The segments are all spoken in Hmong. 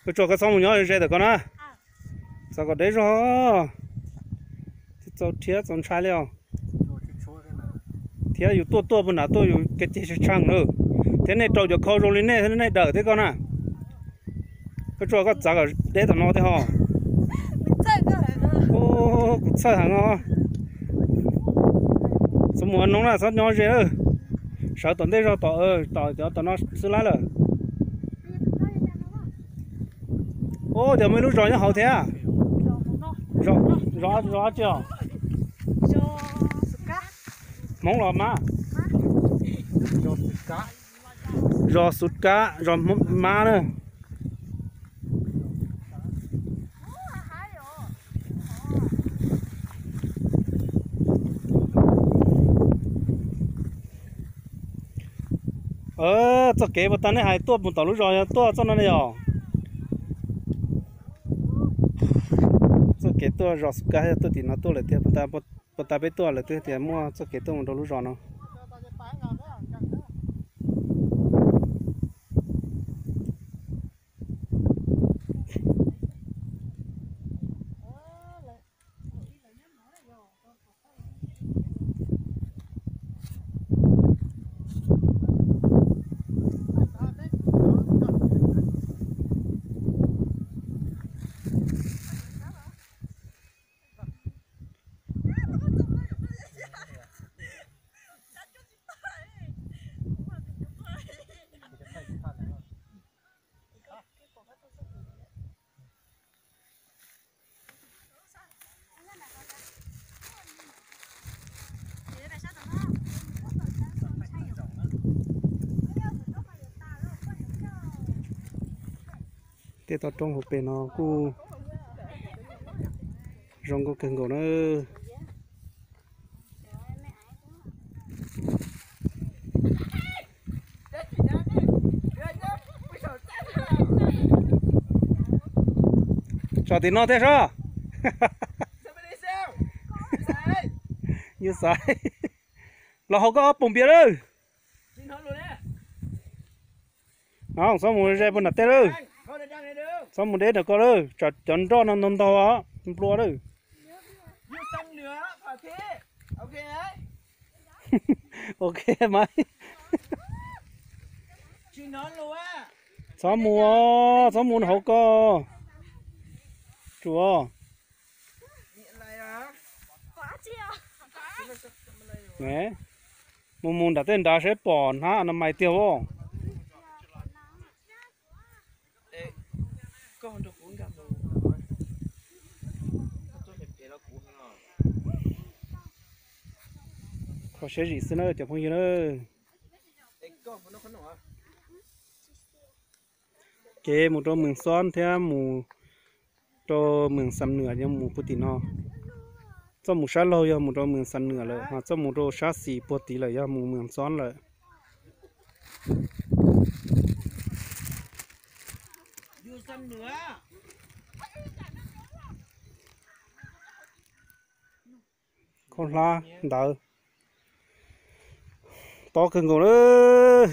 Koj tsuas koj txhob mus nyob ze ntawm ko na. Txav kom deb zog, txaus rhiab txaus ntshai li os. Thiab yus tuaj tuaj puag nram tuaj yus kev ceg tshee tshee lawm, thiab nej rau cov khau zoo li nej thiab nej dawm thiab koj na. Koj tsuas koj txav kom deb tom no thiab ho. Kuv txhawj heev os. Txhob mus ua noob na, txhob nyob ze lawm. Sawv tom ntej zog tom, tom cov tom no xwb lawm. Ub, cov muaj ib lub zos nyob hauv thiab. Zos dab tsi os? Hmoob los Mab? Zos Xus Kab, zos Mab na. Txoj kev puas tag nej hais tuaj mus tom lub zos yog tuaj txoj no ne yom? Txoj kev tuaj zos Xus Kab yog tuaj tim no tuaj lawm tiag, puas tag peb tuaj lawm twb tias muaj txoj kev tuaj mus rau lub zos no. Tej toj roob hauv pes no kuj zoo nkauj kawg nkaus na. Tsom tim no thiab sab. Yus xaiv los haus koj ob poom npias lawm. No txhob mus ze puag nram tej lawm, txhob mus deb nram ko lawm, tsam cov nroj no ntau ntau nplua lawm. Ok mas. Txhob mus, txhob mus hauv ko. Tsuas mus mus nram tej nrad seb pom hnab no mais tiag as. Kho siab zim xwb na cov phooj ywg na. Kev mus rau Mws Xob thiab mus rau Mws Xam Nwam yog mus puag tim no. Txoj mus sab laug yog mus rau Mws Xam Nwam lawm, ho txoj mus rau sab xis puag tid lawm yog mus Mws Xob lawm. Khaub hlab ntawd tob kawg nkaus lawm.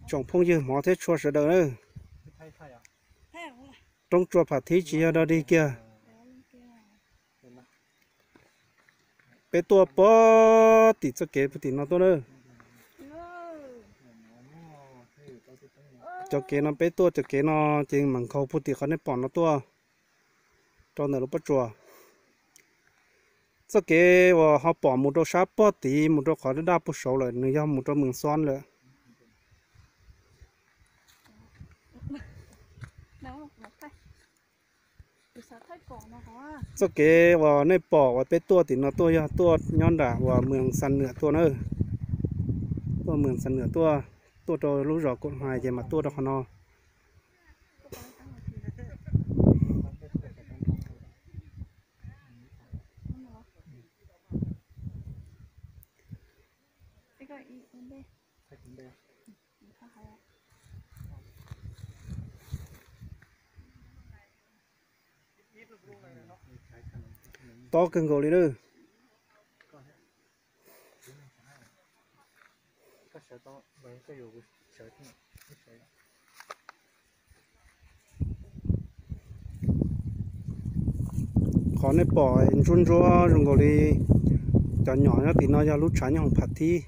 Tsoom phooj ywg hmov thiab tshua sawv daws na. Roob tsua pham thib tsis yog dog dig kiag. Peb tuaj puag tim txoj kev puag tim no tuaj na. Cov kev no peb tuaj cov kev no ces mam nkhaus puag tim qhov nej pom no tuaj rau ntawm lub pob tsuas. Txoj kev uas ho pom mus rau sab puag tid mus rau qhov daj daj puag saud lawm nws yog mus rau Mws Xob lawm. Txoj kev uas nej pom uas peb tuaj tim no tuaj yog tuaj nyob nram uas Mws Xam Nwam tuaj na. Tuaj Mws Xam Nwam tuaj, tuaj rau lub zos Kaum Hais ces mam tuaj rau qhov no. Tob kawg nkaus li lawm. Sawv tau, koj yuav kuv sawv thiab. Qhov nej pom ntsuab ntsuab zoo nkaus li cov nyom nyob tim no yog lub tshav nyob hoom Phav Thib.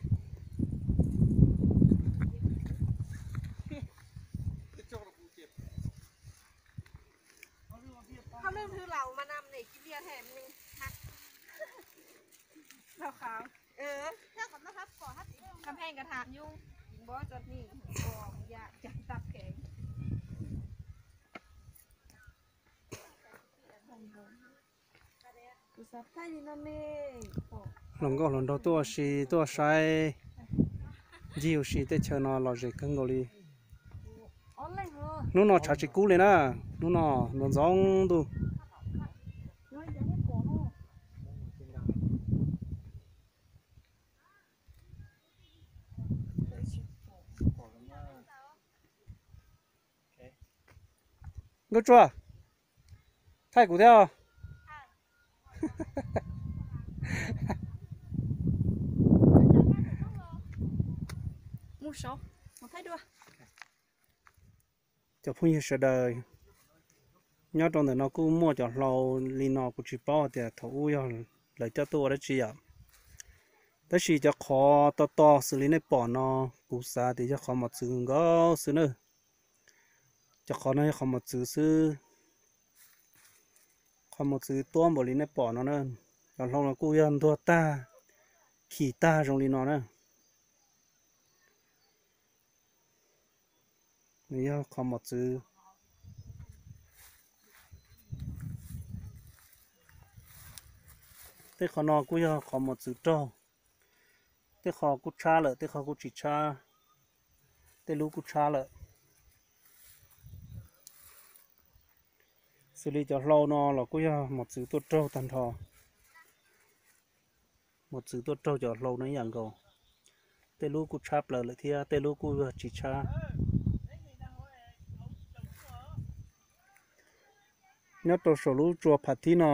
Hluas nkauj hluas nraug tuaj ua si tuaj saib ncig ua si, tej chaw no lom zem kawg nkaus li. Hnub no tshav tsis kub li na, hnub no ntxoov ntxoov ntuj. Nkauj Tsua, thaij kuv thiab. Cov phooj ywg sawv daws, nyob rau ntawm no kuj muaj cov hlau li no, kuv tsis paub tias thaum ub yog lawv coj tuaj ua dab tsi yom. Tab sis cov qhov to to xws li nej pom no, kuv xav tias yog qhov mos txwv nkaus xwb na. Cov qhov no yog qhov mos txwv xwb. Qhov mos txwv tuab npaum li nej pom no na. Cov hlau no kuj yog ntuag tag, khim tag zoo li no na. Nws yog qhov mos txwv. Tej qhov no kuj yog qhov mos txwv raug. Tej qhov kuj tshab lawm, tej qhov kuj tsis tshab. Tej lub kuj tshab lawm. Xws li cov hlau no los kuj yog mos txwv tuaj raug tag nrho. Mos txwv tuaj raug cov hlau no ib yam nkaus. Tej lub kuj tshab plaws lawm thiab tej lub kuj yog tsis tshab. Nyob rau saum lub tsua Phav Thib no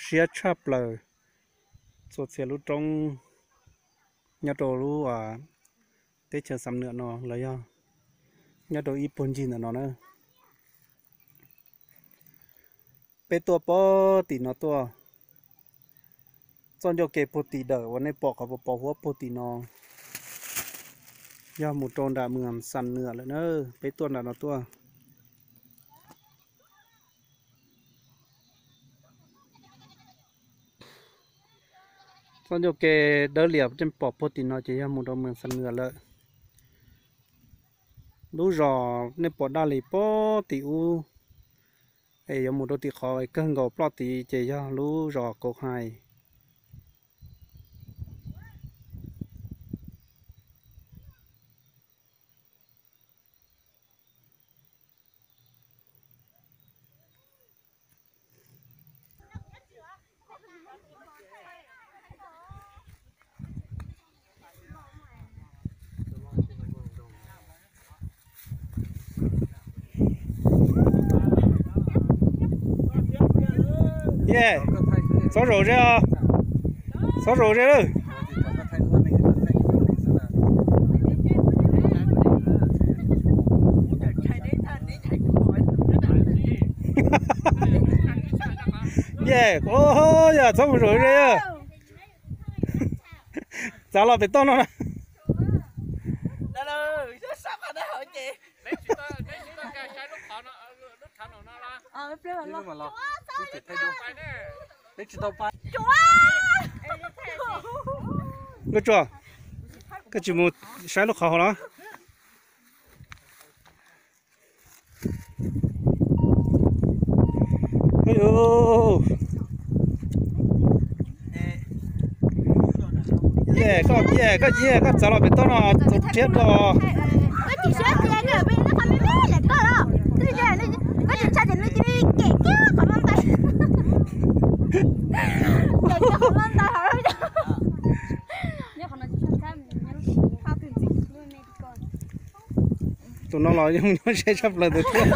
siab tshaj plaws. Txhua txhia lub roob nyob rau lub teb chaws Xam Nwam no los yog nyob rau ib puag ncig ntawm no na. Peb tuaj puag tim no tuaj, txoj ncauj ke puag tim dawm uas nej pom qhov pos pos huab puag tim no yog mus rau nram Mws Xam Nwam lawm na. Peb tuaj nram no tuaj. Txoj ncauj ke dawb lias nej pom puag tim no ces yog mus rau Mws Xam Nwam lawm. Lub zos nej pom daj li puag tim ub es yuav mus rau tim qhov kawg nkaus ploj tid ces yog lub zos Kauv Hais. Ye, txhob zaum ze os, txhob zaum ze lawm. Ye, yog txhob mus zaum ze. Txav los pem toj no na. Nkauj Tsua, koj tsis mus saib lub qhov hauv los? Ye, koj ye, koj ye, koj txav los pem toj no, txaus rhiab rau. Tus no los yeej nyob ze tshaj plaws ntawd thiab.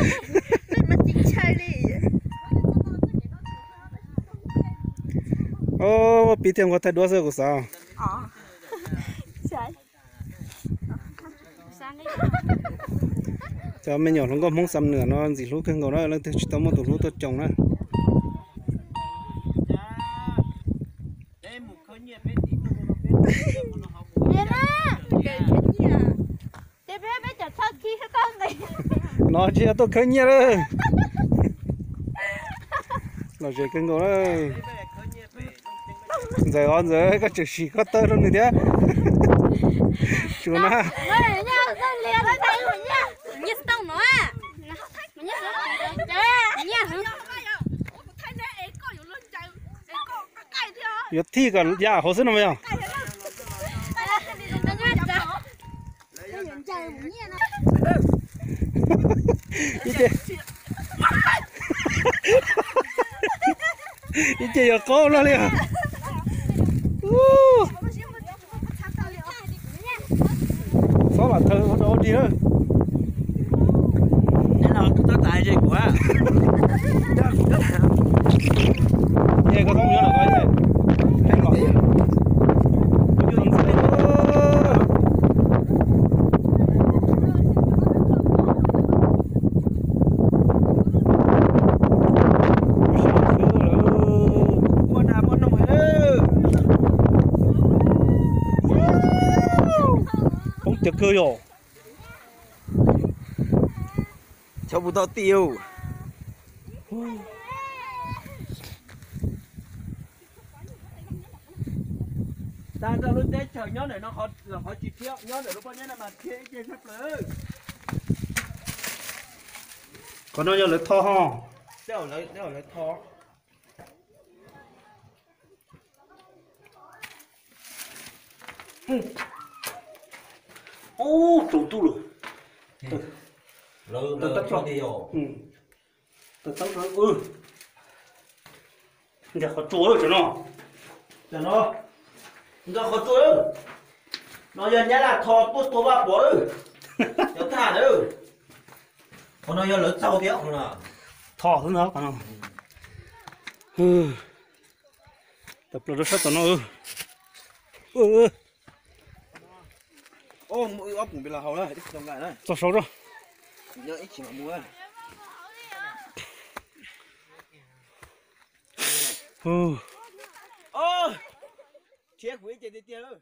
Pib thiaj nqua thaij duab xwb kuv xav. Cov me nyuam hluas nkauj Hmoob Xam Nwam no ntxim hlub kawg nkaus na, leej twg tsis tau muaj tus hlub tuaj coos na. Os, tsis yog tuaj khawb nyiaj lawm. Lom zem kawg nkaus lawm. Ntxawm os, Ntxawm, koj tseem sim koj tawb rau nws thiab. Tsuas na. Yuav thij kom ya hauv xwb no mas yog. Ib ce, ib ce yuav qaub no li. Txhob lam thaw rau ua dlig na. Poob tiag kawg yom. Cov puv tau tim. Tag nrho lub teb chaws nyob ntawm no los qhov tsis thiab, nyob ntawm lub pob zeb no mas thiab ib ce sab plaws. Qhov no yog lawv tho ho. Lawv tho. Ub, tsaus ntuj lawm. Tawm tab tso. Tawm tab tso. Nkag qhov tsua lawm tam no. Tam no nkag qhov tsua lawm. No yog Nyab Laj tho tuaj tua Vaj Pov lawm. Cov thaj lawm. Qhov no yog lawv txaug thiab qhov no. Tho xwb ntag qhov no. Tawm plaws rau sab tom no. Txog saud rau. Tshiab kuv ib ce tiag tiag.